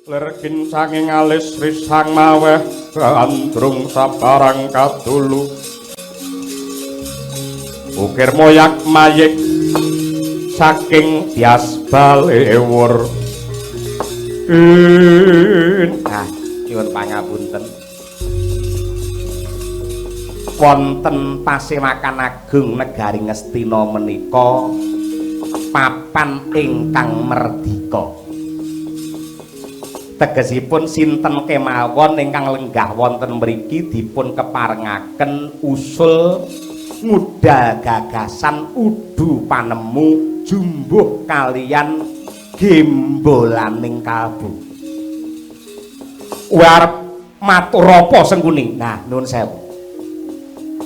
Lir kincanging alis risang maweh gandrung sabarang kadulu. Ukir moyak mayik saking bias balewur. Ah, nyuwun pangapunten. Wonten Pasewakan Agung Negari Ngastina menika papan ingkang merdika. Tegesipun sinten kemawon ingkang lenggah wonten mriki dipun keparengaken usul ngudal gagasan udu panemu jumbuh kalian gembolaning kalbu. Arep matur apa Sengkuni? Nah, nuwun sewu.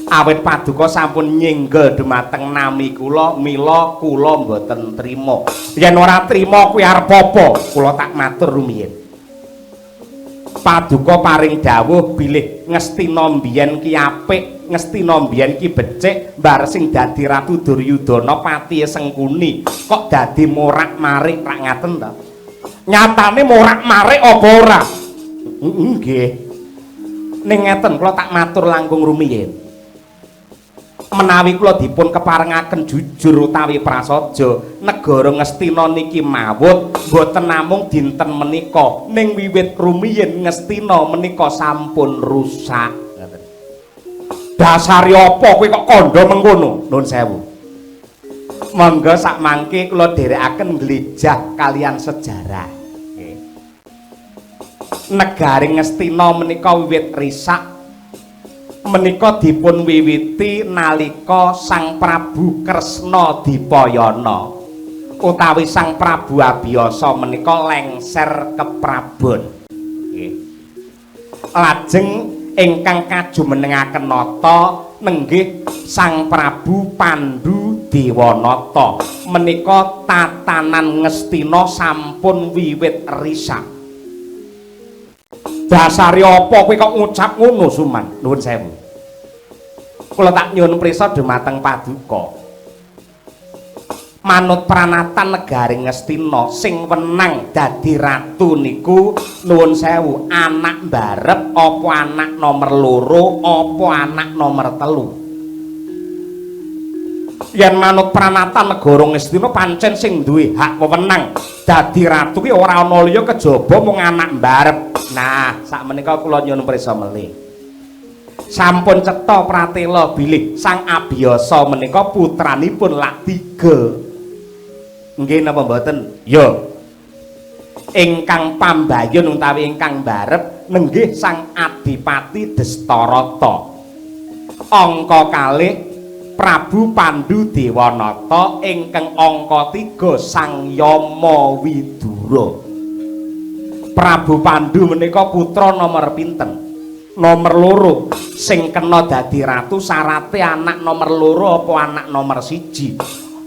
Awit paduka sampun nyinggel dumateng nami kula, mila kula mboten trima. Yen ora trima kuwi arep apa? Kula tak matur rumiyin. Paduka paring dawuh bilih Ngastina mbiyen ki apik, Ngastina mbiyen ki becik, bar sing dadi Ratu Duryudana patihe Sengkuni kok dadi morak-marik rak ngaten to? Nyatane morak-marik apa ora? Nggih. Ning ngeten kula tak matur langkung rumiyin. Menawi kula dipun keparengaken jujur utawi prasaja, negara Ngastina niki mawut mboten namung dinten menika, ning wiwit rumiyin Ngastina menika sampun rusak. Ngoten. Dasare apa kowe kok kandha mengkono? Nuwun sewu. Monggo sakmangke kula dherekaken nglejah kalian sejarah. Nggih. Negari Ngastina menika wiwit risak menika dipun wiwiti nalika Sang Prabu Kresna Dipayana utawi Sang Prabu Abiyasa menika lengser keprabon. Nggih. Lajeng ingkang kajumenengaken nata nenggih Sang Prabu Pandu Dewanata menika tatanan Ngastina sampun wiwit risak. Dasare apa kowe kok ngucap ngono, Suman? Nuwun sewu. Kula tak nyuwun prisa dumateng paduka. Manut pranatan negari Ngastina sing wenang dadi ratu niku nuwun sewu anak mbarep apa anak nomor loro apa anak nomor telu. Yen manut pranatan negara Ngastina pancen sing duwe hak wewenang dadi ratu ki ora ana liya kejaba mung anak mbarep. Nah, sakmenika kula nyuwun prisa melih. Sampun cetha pratela bilih Sang Abiyasa menika putranipun lak tiga. Nggih napa mboten? Ya. Ingkang pambayun utawi ingkang mbarep nenggih Sang Adipati Destarata. Angka kalih Prabu Pandu Dewanata, ingkang angka 3 Sang Yama Widura. Prabu Pandu menika putra nomor pinten? Nomor loro. Sing kena dadi ratu syarate anak nomor loro apa anak nomor siji?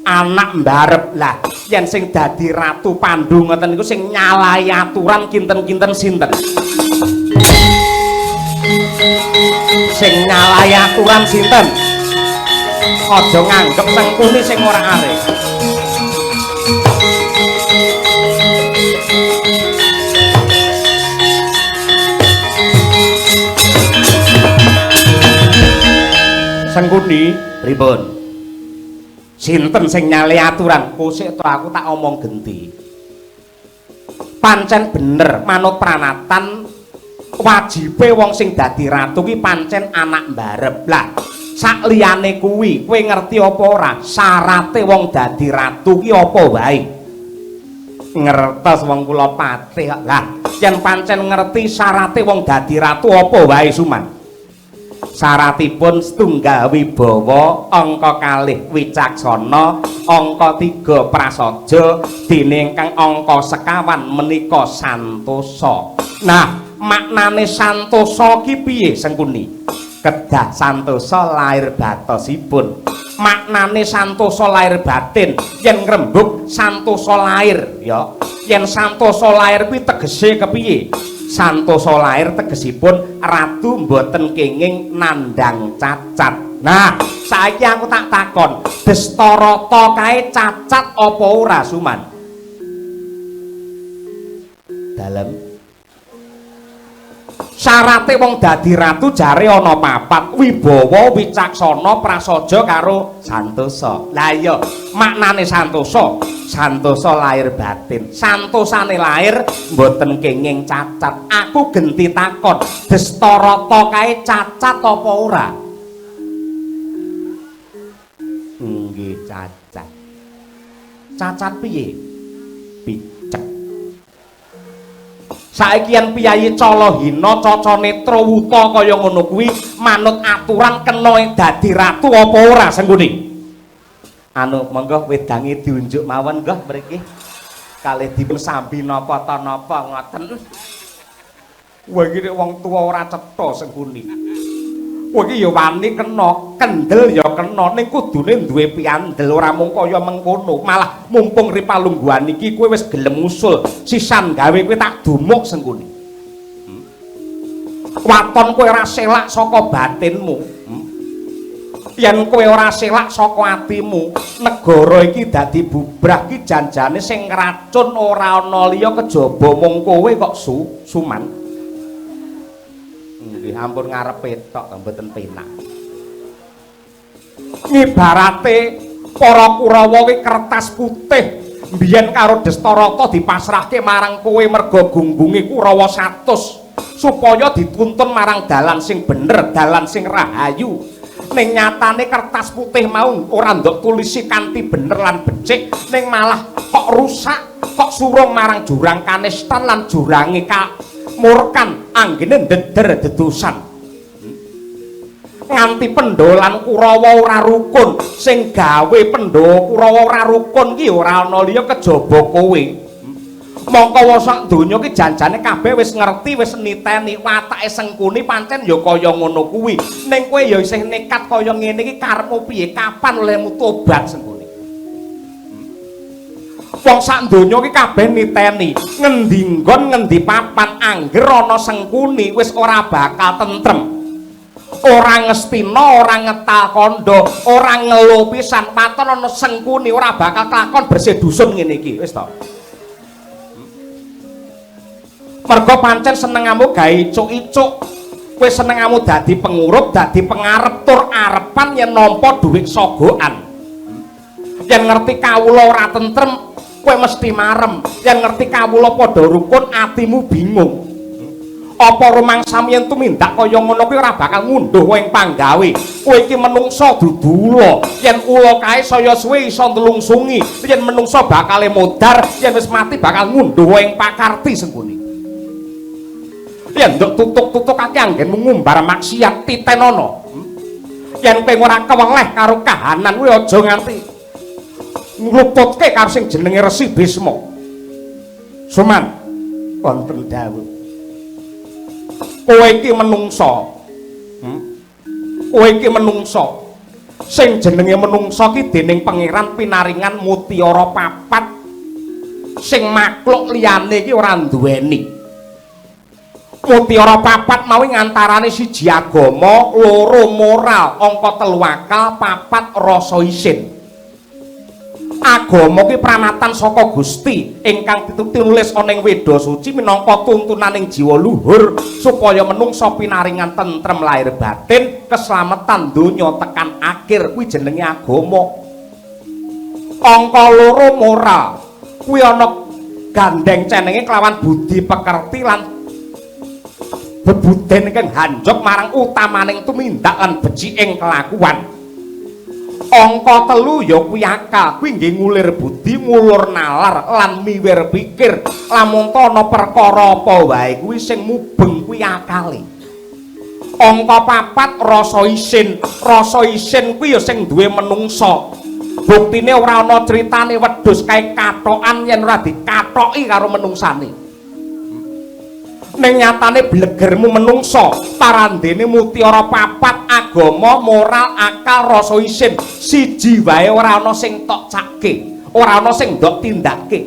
Anak mbarep. Lah, yen sing dadi Ratu Pandu ngoten niku sing nyalahi aturan kinten-kinten sinten? Sing nyalahi aturan sinten? Aja nganggep Sengkuni sing ora arep. Sengkuni pripun? Sinten sing nyalahi aturan? Kosek to aku tak omong genti. Pancen bener manut pranatan wajibe wong sing dadi ratu ki pancen anak mbarep. Lah, sakliyane kuwi kowe ngerti apa ora syarate wong dadi ratu ki apa wae? Ngertos wong kula patih kok. Lah, yen pancen ngerti syarate wong dadi ratu apa wae, Suman? Syaratipun setunggal wibawa, angka kalih wicaksana, angka 3 prasaja, dene ingkang angka sekawan menika santosa. Nah, maknane santosa ki piye Sengkuni? Kedah santosa lahir batosipun. Maknane santosa lahir batin, yen ngrembug santosa lahir ya. Yen santosa lahir kuwi tegese kepiye? Santosa lahir tegesipun ratu mboten kenging nandhang cacat. Nah, saiki aku tak takon, Destarata kae cacat apa ora, Suman? Dalem. Syarate wong dadi ratu jare ana papat: wibawa, wicaksana, prasaja karo santosa. Lah iya, maknane santosa, santosa lahir batin. Santosane lahir mboten kenging cacat. Aku genti takon, Destarata kae cacat apa ora? Nggih, cacat. Cacat piye? Picek. Saiki yen piyayi Calahina Caca Netra wuta kaya ngono kuwi manut aturan kena dadi ratu apa ora Sengkuni? Anu monggo wedange diunjuk mawon nggih mriki. Kalih dipun sambi napa ta napa ngoten. Kowe iki nek wong tuwa ora cetha Sengkuni. Kowe iki ya wani kena, kendel ya kena, ning kudune duwe piandel ora mung kaya mengkono. Malah mumpung ri palungguhan iki kowe wis gelem usul sisan gawe kowe tak dumuk Sengkuni. Waton kowe ora selak saka batinmu. Yen kowe ora selak saka atimu, negara iki dadi bubrah iki janjane sing ngracun ora ana liya kejaba mung kowe kok Suman. Nggih, ampun ngarepe tok mboten penak. Ngibarate para Kurawa ki kertas putih mbiyen karo Destarata dipasrahke marang kowe merga gunggunge Kurawa 100 supaya dituntun marang dalan sing bener, dalan sing rahayu. Ning nyatane kertas putih mau ora ndok tulisi kanthi bener lan becik, ning malah kok rusak, kok surung marang jurang kanistan lan jurange murkan anggene ndeder dedusan. Nganti Pandhawa lan Kurawa ora rukun, sing gawe Pandhawa Kurawa ora rukun ki ora ana liya kejaba kowe. Mongko wong sak donya ki janjane kabeh wis ngerti, wis niteni watake Sengkuni pancen ya kaya ngono kuwi. Ning kowe ya isih nekat kaya ngene iki karepmu piye? Kapan olehmu tobat Sengkuni? Wong sak donya ki kabeh niteni, ngendi nggon ngendi papan angger ana Sengkuni wis ora bakal tentrem. Ora ngestina, ora ngetal kandha, ora ngelo pisan, paton ana Sengkuni ora bakal kelakon bersih dusun ngene iki, wis to. Mergo pancen senengamu gawe icuk-icuk, kowe senengamu dadi pengurup, dadi pengarep tur arepan yen nampa dhuwit sogokan. Yen ngerti kawula ora tentrem, kowe mesti marem. Yen ngerti kawula padha rukun, atimu bingung. Apa rumangsamu yen tumindak kaya ngono kuwi ora bakal ngunduh kowe ing panggawe. Kowe iki menungsa dudu ula. Yen ula kae saya suwe iso nlungsungi, yen menungsa bakale modar, yen wis mati bakal ngunduh kowe ing pakarti Sengkuni. Yen nduk tutuk-tutukake anggenmu ngumbar maksiat titenono. Yen kowe ora keweleh karo kahanan kuwi aja nganti ngluputke karo sing jenenge Resi Bisma. Suman wonten dawuh. Kowe iki menungsa. Kowe iki menungsa. Sing jenenge menungsa ki dening pangeran pinaringan mutiara papat sing makhluk liyane iki ora nduweni. Mutiara papat mau ngantarane siji agama, loro moral, angka telu akal, papat rasa isin. Agama ki pranatan saka Gusti ingkang ditulis ana ing Weda Suci minangka tuntunaning jiwa luhur supaya menungsa pinaringan tentrem lahir batin, keslametan donya tekan akhir kuwi jenenge agama. Angka loro moral kuwi ana gandeng cenenge kelawan budi pekerti lan bebuden ingkang hanjok marang utamaning tumindak lan beciking kelakuan. Angka telu ya kuwi akal, kuwi nggih ngulir budi, ngulur nalar lan miwir pikir. Lamun ta ana perkara apa wae kuwi sing mubeng kuwi akale. Angka papat rasa isin, rasa isin kuwi ya sing duwe menungsa. Buktine ora ana critane wedhus kae kathokan yen ora dikathoki karo menungsane. Ning nyatane blegermu menungsa, parandene mutiara papat agama, moral, akal, rasa isin, siji wae ora ana sing tok cake, ora ana sing ndok tindake.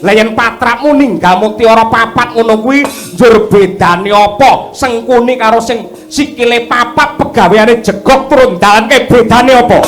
Lah yen patrapmu ninggal mutiara papat ngono kuwi njur bedane apa Sengkuni karo sing sikile papat pegaweane jegog turun dalan ke bedane apa?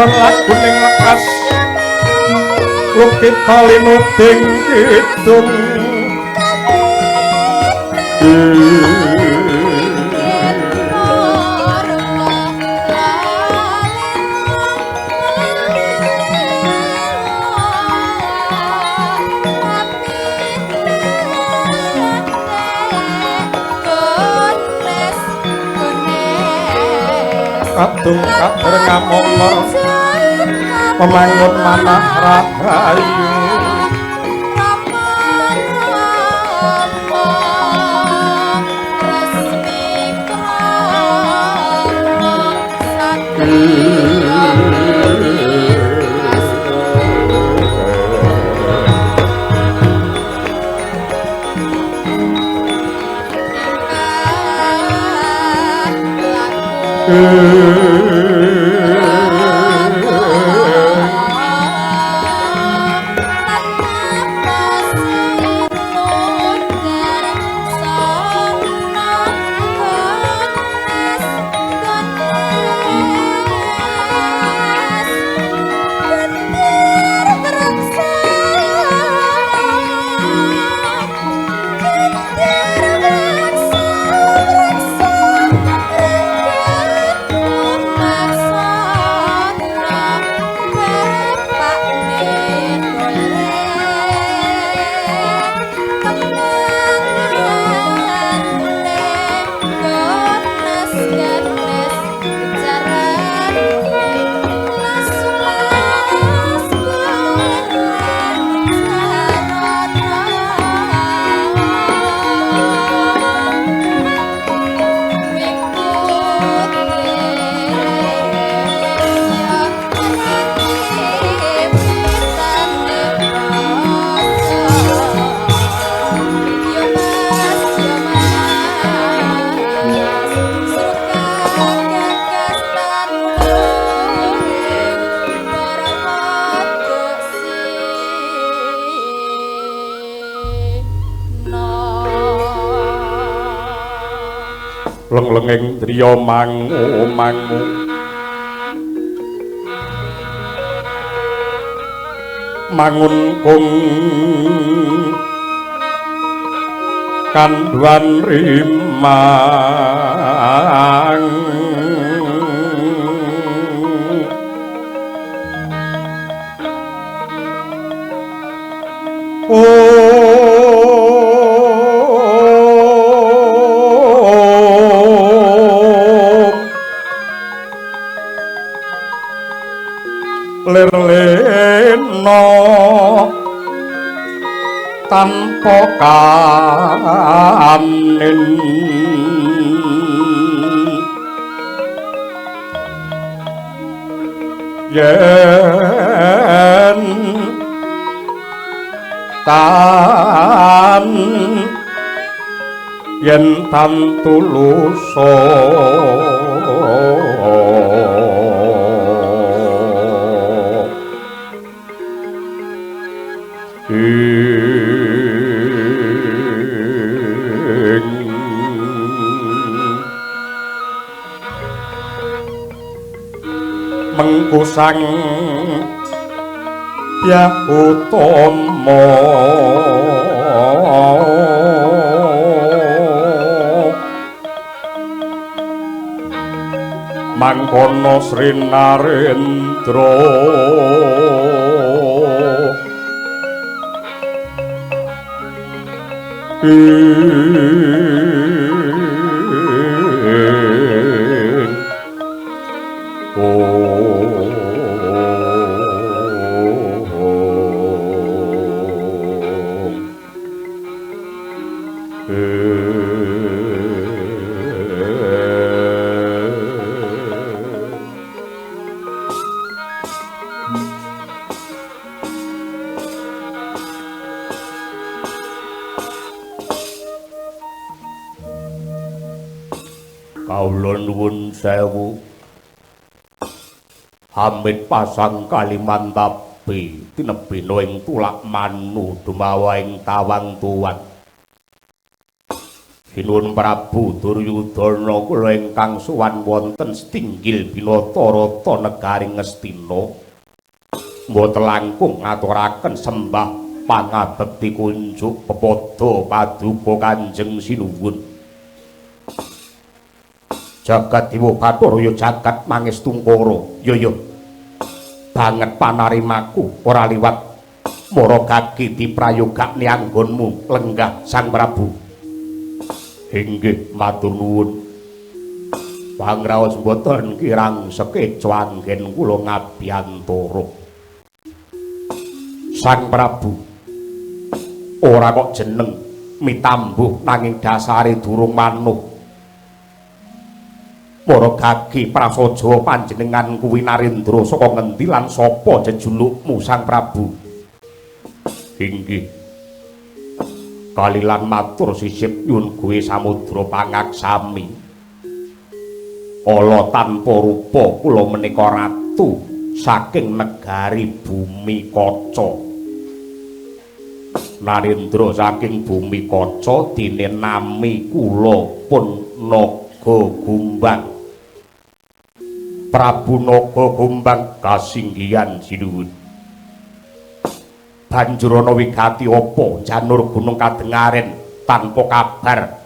Lakon laguning lekas lukita linuding kidung. Kadung kabar ngamongor memangun manah rahayu. Leng-lenging driya mangu mangu mangun kung kandhuan rimang. Lir-lena tanpa kanin yen tan yen tan tulusa mengkusang ya utama mangkono Sri Narendra. Kawula nuwun sewu. Hamid pasang Kalimantabi tinebina ing tulak manu dumawa ing tawang tuwan. Sinuwun Prabu Duryudana, kula ingkang sowan wonten setinggil Binatarata negari Ngastina. Mboten langkung ngaturaken sembah pangabekti kunjuk pepada paduka Kanjeng Sinuwun. Jagat Dewa Bathara ya jagat mangestungkara. Ya ya. Banget panarimaku ora liwat mara gagi diprayogakne anggonmu lenggah Sang Prabu. Inggih matur nuwun. Pangraos mboten kirang sekeca anggen kula ngabiyantara. Sang Prabu ora kok jeneng mitambuh nanging dasare durung manuh. Para gagi prasaja panjenengan kuwi Narendra saka ngendi lan sapa jejulukmu Sang Prabu? Inggih. Kalilan matur sisip nyun guwe samudra pangaksami. Ala tanpa rupa kula menika ratu saking negari Bumi Kaca. Narendra saking Bumi Kaca dene nami kula pun Naga Gumbang. Prabu Naga Gumbang kasinggihan sinuwun. Banjur ana wigati apa janur gunung kadengaren tanpa kabar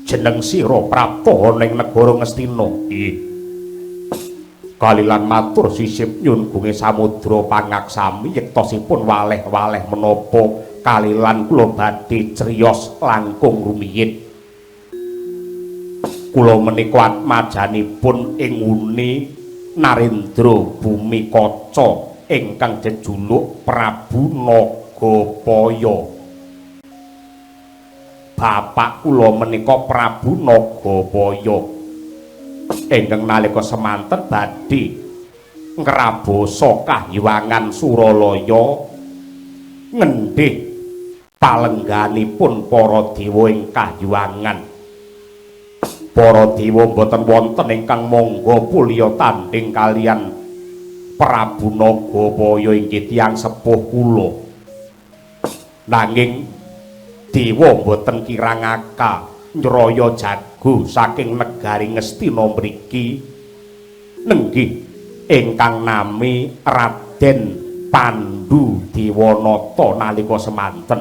jeneng sira prapta ana ing negara Ngastina. Nggih. Kalilan matur sisip nyun gunge samudra pangaksami yektosipun waleh-waleh menapa kalilan kula badhe criyos langkung rumiyin. Kula menika atmajanipun ing uni Narendra Bumi Kaca ingkang jejuluk Prabu Nagapaya. Bapak kula menika Prabu Nagapaya ingkang nalika semanten badhe ngrabasa kahyangan Suralaya ngendhih palengganipun para dewa ing kahyangan. Para dewa mboten wonten ingkang mangga pulya tandhing kaliyan Prabu Nagapaya inggih tiyang sepuh kula. Nanging dewa mboten kirang akal nyraya jago saking negari Ngastina mriki nenggih ingkang nami Raden Pandu Dewanata nalika semanten.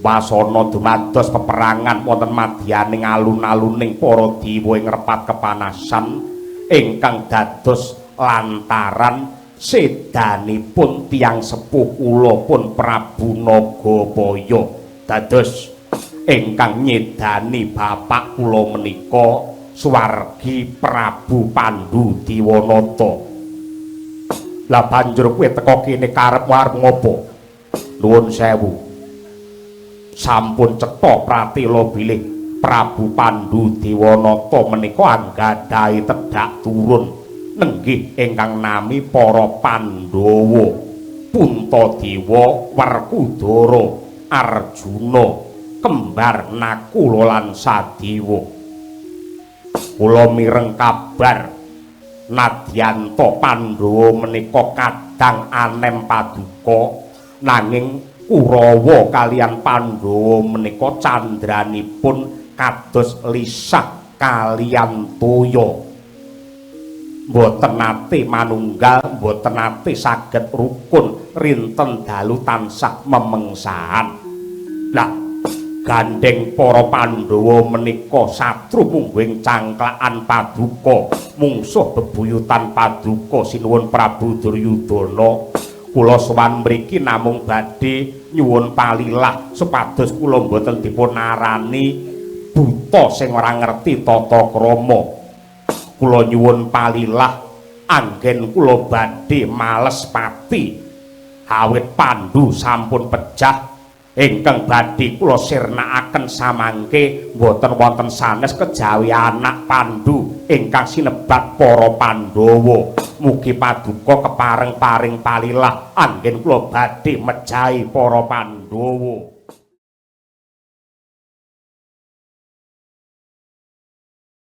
Wasana dumados peperangan wonten madyaning alun-aluning para dewa ing repat kepanasan ingkang dados lantaran sedanipun tiyang sepuh kula pun Prabu Nagapaya. Dados ingkang nyedani bapak kula menika swargi Prabu Pandu Dewanata. Lah banjur kowe teka kene karepmu arep ngopo? Nuwun sewu. Sampun cetha pratela bilih Prabu Pandu Dewanata menika anggadhahi tedhak turun nenggih ingkang nami para Pandhawa, Puntadewa, Werkudara, Arjuna, kembar Nakula lan Sadewa. Kula mireng kabar nadyanta Pandhawa menika kadang anem paduka, nanging Kurawa kaliyan Pandhawa menika candranipun kados lisah kaliyan toya. Mboten nate manunggal, mboten nate saged rukun, rinten dalu tansah memengsahan. Lah gandeng para Pandhawa menika satru mungguing cangklakan paduka, mungsuh bebuyutan paduka sinuwun Prabu Duryudana. Kula sowan mriki namung badhe nyuwun palilah supados kula mboten dipun arani buta sing ora ngerti tata krama. Kula nyuwun palilah anggen kula badhe males pati awit Pandu sampun pejah ingkang badhe kula sirnakaken samangke mboten wonten sanes kejawi anak Pandu ingkang sinebat para Pandhawa. Mugi paduka kepareng paring palilah anggen kula badhe mejahi para Pandhawa.